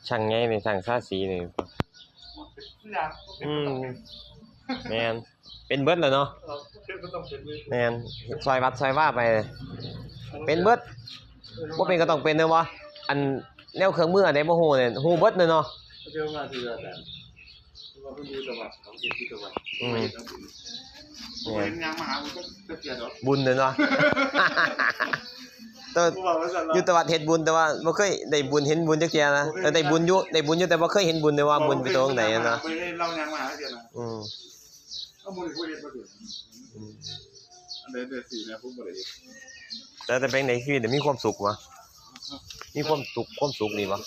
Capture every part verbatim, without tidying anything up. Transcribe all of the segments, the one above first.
ช่างใหญ่นี่ ช่างทาสีนี่ อืม แม่น เป็นเบิดแล้วเนาะ เออ เป็นก็ต้องเป็นเลย แม่น ซอยวัดซอยวาไป เป็นเบิด บ่เป็นก็ต้องเป็นเด้อวะ อันแนวเครื่องมืออันใดบ่ฮู้เนี่ย ฮู้เบิดเลยเนาะ เดี๋ยวมาทีละแบบ ว่าเพิ่นอยู่จังหวัด เขาเฮ็ดอยู่จังหวัด อืม เฮ็ดเอาบุญ แม่น เห็นยางมาหามันก็เสียดอก บุญเลยเนาะ แต่ ผู้ว่าว่าซั่นล่ะ อยู่จังหวัดเฮ็ดบุญ แต่ว่าบ่เคยได้บุญเห็นบุญจักเทื่อนะ บ่เคย แต่ได้บุญอยู่ ได้บุญอยู่ แต่บ่เคยเห็นบุญเลยว่าบุญไปตรงไหนนะ บ่เคยเล่ายางมาหาเทื่อนะ อืม เอาบุญผู้เฮ็ดบ่ถึง อืม อันใดได้สี่นะ ผมบ่ได้เฮ็ด แต่ แต่เป็นในชีวิตเนี่ยมีความสุขวะ มีความสุข ความสุขดีวะ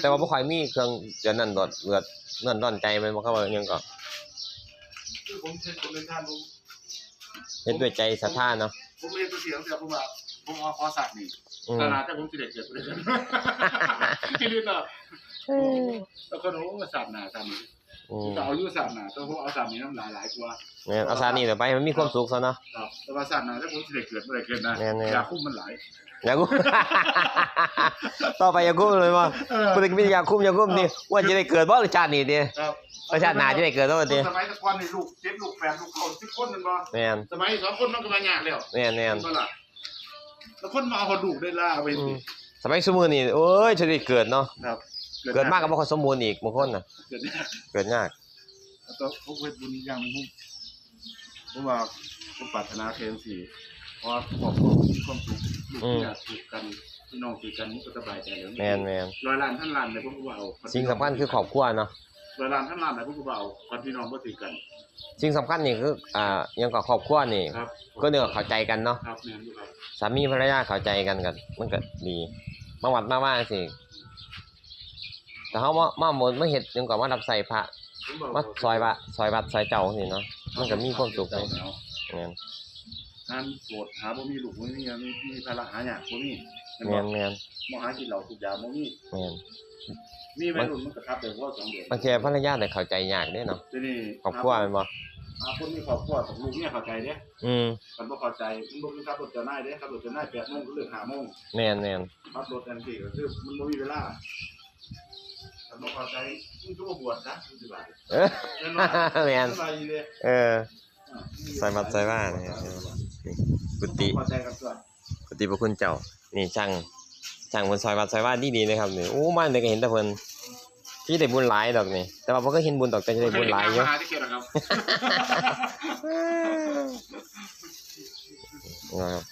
แต่ว่าบ่ค่อยมีเครื่องเดือดนั่นดอดเลือดนั่นร้อนใจ แม่นบ่ เขาว่าหยังก็ คือผมเฮ็ดบุญเฮ็ดทาน ผม เฮ็ดด้วยใจศรัทธาเนาะ ผมเฮ็ดเสียงเสีย ผมว่า ผมขอ ขอศาสตร์นี่ อืม ศาสนาแต่ผมสิได้เกิดบ่ได้เกิด อีหลีเนาะ เออ แล้วคนโอ้ศาสนาศาสนา อืม ก็เอาอยู่ศาสนา แต่ผมเอาศาสนานี่นำหลายๆกว่า แม่น เอาศาสนานี่แหละไป มันมีความสุขซะเนาะ ครับ แต่ว่าศาสนาถ้าผมสิได้เกิดบ่ได้เกิดนะ แม่นๆ ยาคุมมันหลาย ยาคุม ต่อไปยาคุมเลยว่า เออ ผู้ใดมียาคุม ยาคุมนี่ ว่าจะได้เกิดบ่ชาตินี้ติ ครับ ว่าชาติหน้าจะได้เกิดบ่ติ สมัยแต่ก่อนนี่ลูกเจ็ดลูกแปดลูกเก้าสิบคนแม่นบ่ แม่น สมัยสองคนมันก็มายากแล้ว แม่นๆ แม่นบ่ล่ะ แล้วคนมาเอาลูกได้ล่าไป อืม สิ สมัยซุมื้อนี่ โอ้ย จะได้เกิดเนาะ ครับ เกิดมาก็บ่ค่อยสมบูรณ์อีก บางคนน่ะ เกิดยาก เกิดยาก แล้วก็ผมเฮ็ดบุญอีกอย่างหนึ่ง ผม ผมว่าผมปรารถนาแค่จังซี่ เพราะว่าครอบครัวผมมีความสุข ลูก อืม เมียถูกกัน พี่น้องถูกกัน ผมก็สบายใจแล้ว แม่นๆ ร้อยล้านพันล้านเนี่ยผมก็บ่เอา สิ่งสำคัญคือครอบครัวเนาะ ร้อยล้านพันล้านเนี่ยผมก็บ่เอา คันพี่น้องบ่ถูกกัน สิ่งสำคัญนี่คือ อ่า หยังก็ครอบครัวนี่ ครับ ก็เรียกว่าเข้าใจกันเนาะ ครับ แม่นอยู่ครับ สามีภรรยาเข้าใจกันก็ มันก็ดี มาวัดมาวาจั่งซี้ แต่เฮามา มาหมด มาเฮ็ดหยังก็มารับใช้พระ ผมบอก มาซอยวัด ซอยวัดซอยเจ้าจั่งซี้เนาะ มันก็มีความสุขเด้ แม่น งานโสดหาบ่มีลูกบ่มีเมีย มี มีภาระหายากบ่มี แม่นบ่ แม่น บ่หากินเหล้าสูบยาบ่มี แม่น มีวัยรุ่นมันก็ขับได้พอสองเดือน บางเทื่อภรรยาน่ะเข้าใจยากเด้เนาะ ทีนี้ ครอบครัวแม่นบ่ หาคนมีครอบครัวต้องลูกเมียเข้าใจเด้ อืม คันบ่เข้าใจ มันบ่คือขับรถเจ้านายเด้ ขับรถเจ้านายแปดโมงก็เลิกห้าโมง แม่นๆ ขับรถจั่งซี้ก็คือมันบ่มีเวลา คันบ่เข้าใจ มึงก็บ่บวชซะ มึงสิว่า เออ แม่นบ่ แม่น มันว่าอีหลีเด้ เออ อ่า ใส่บัตรใส่ว่าเนี่ย กุฏิ เข้าใจกันตัว กุฏิพระคุณเจ้า นี่ช่าง ช่างเพิ่นซอยวัดซอยว่าดีๆเลยครับนี่ โอ้ มาเดี๋ยวก็เห็นแต่เพิ่น ที่ได้บุญหลายดอกนี่ แต่ว่าบ่เคยเห็นบุญดอก แต่จะได้บุญหลายอยู่ มาหาที่เกียรติครับ นะครับ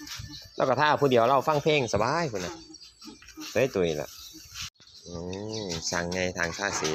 แล้วก็ถ้าผู้เดียวเราฟังเพลงสบายพุ่นน่ะ เฮ้ย ตุ้ยล่ะ อืม ช่างใหญ่ทางทาสี